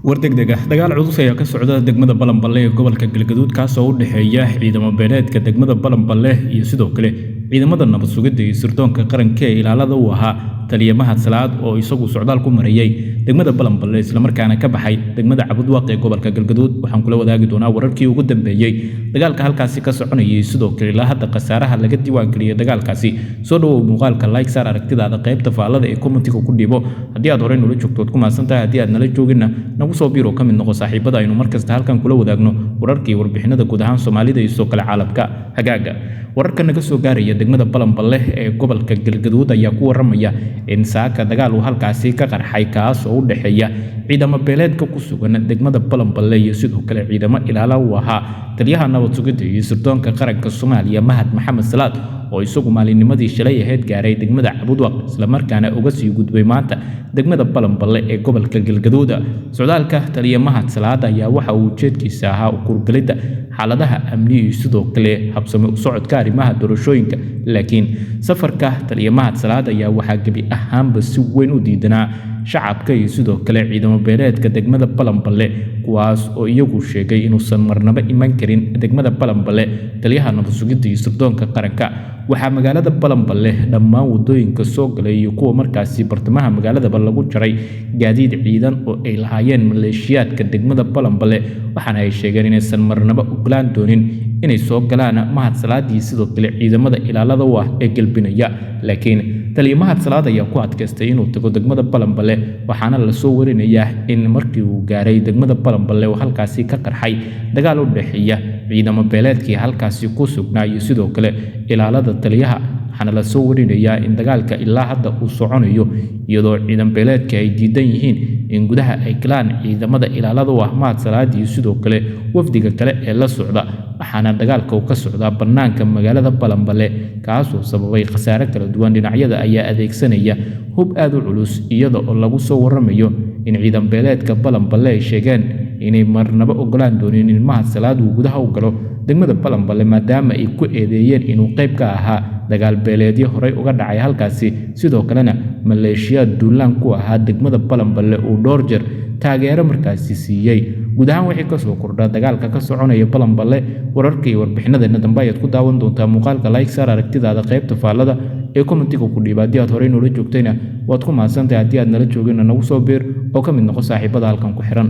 War degdeg ah: dagaal culus ayaa ka socda degmada Balanballe ee gobolka Galgaduud, kaasoo u dhexeeya ciidamo beeleedka degmada Balanballe iyo sidoo kale ciidamada nabad sugidda iyo sirdoonka qaranka ee ilaalada u ahaa taliye Mahad Salaad, oo isagu socdaal ku marayay degmada Balanballe islamarkaana ka baxay degmada Cabudwaaq ee gobolka Galgaduud. Waxaan kula wadaagi doonaa wararkii ugu dambeeyey dagaalka halkaasi ka soconayay, sidoo kale ilaa hadda khasaaraha laga diiwaangeliyey dagaalkaasi. Soo dhawow, muuqaalka like saar, aragtidaada qaybta faallada ee commentiga ku dhibo. Haddii aad horey nula joogto, waad ku mahadsan tahay. Haddii aad nala jooginna, nagu soo biiro, ka mid noqo saaxiibada aynu markasta halkan kula wadaagno wararkii warbixinada guud ahaan Soomaalida iyo sidoo kale caalamka. Hagaaga, wararka naga soo gaaraya degmada Balanballe ee gobolka Galgaduud ayaa ku waramaya in saaka dagaal uu halkaasi ka qarxay, kaas oo u dhexeeya ciidamo beeleedka ku sugan degmada Balanballe iyo sidoo kale ciidamo ilaala u ahaa taliyaha nabad sugidda iyo sirdoonka qaranka Soomaaliya, Mahad Maxamed Salaad, oo isagu maalinnimadii shalay ahayd gaaray degmada Cabudwaq, islamarkaana uga sii gudbay maanta degmada Balanballe ee gobolka Galgaduud. Socdaalka taliye Mahad Salaad ayaa waxa uu ujeedkiisa ahaa kurgelidda xaaladaha amni iyo sidoo kale habsami u socodka arrimaha doorashooyinka, laakiin safarka taliye Mahad Salaad ayaa waxaa gebi ahaanba si weyn u diidanaa shacabka iyo sidoo kale ciidamo beeleedka degmada Balanballe, kuwaas oo iyagu sheegay inuusan marnaba iman karin degmada Balanballe taliyaha nabad sugidda iyo sirdoonka qaranka. Waxaa magaalada Balanballe dhammaan waddooyinka soo galay iyo kuwa markaasi bartamaha magaaladaba lagu jaray gaadiid ciidan oo ay lahaayeen maleeshiyaadka degmada Balanballe, waxaana ay sheegeen inaysan marnaba ogolaan doonin inay soo galaan Mahad Salaadii sidoo kale ciidamada ilaalada u ah ee gelbinaya. Laakiin taliye Mahad Salaad ayaa ku adkaystay inuu tago degmada Balanballe, waxaana lasoo warinayaa in markii uu gaaray degmada Balanballe uu halkaasi ka qarxay dagaal u dhexeeya ciidamo beeleedkii halkaasi ku sugnaa iyo sidoo kale ilaalada taliyaha. Waxaana lasoo warinayaa in dagaalka ilaa hadda uu soconayo, iyadoo ciidan beeleedka ay diidan yihiin in gudaha ay galaan ciidamada ilaalada u ah Mahad Salaad iyo sidoo kale wafdiga kale ee la socda. Waxaana dagaalka uu ka socdaa bannaanka magaalada Balanballe, kaasoo sababay khasaare kala duwan. Dhinacyada ayaa adeegsanaya hub aad u culus, iyada oo lagu soo waramayo in ciidan beeleedka Balanballe ay sheegeen inay marnaba ogolaan doonin in Mahad Salaad uu gudaha u galo degmada Balanballe, maadaama ay ku eedeeyeen inuu qayb ka ahaa dagaal beeleedyo horey uga dhacay halkaasi, sidoo kalena maleeshiyaad duulaan ku ahaa degmada Balanballe uu dhowr jeer taageero markaasi siiyey. Guud ahaan wixii kasoo kordha dagaalka ka soconaya Balanballe, wararka iyo warbixinadeena dambe ayaad ku daawan doontaa. Muuqaalka like saar, aragtidaada qaybta faallada ee commentiga ku dhiiba. Haddii aad horey noola joogtayna, waad ku mahadsantahay. Haddii aad nala joogina, nagu soo biir oo ka mid noqo saaxiibada halkan ku xiran.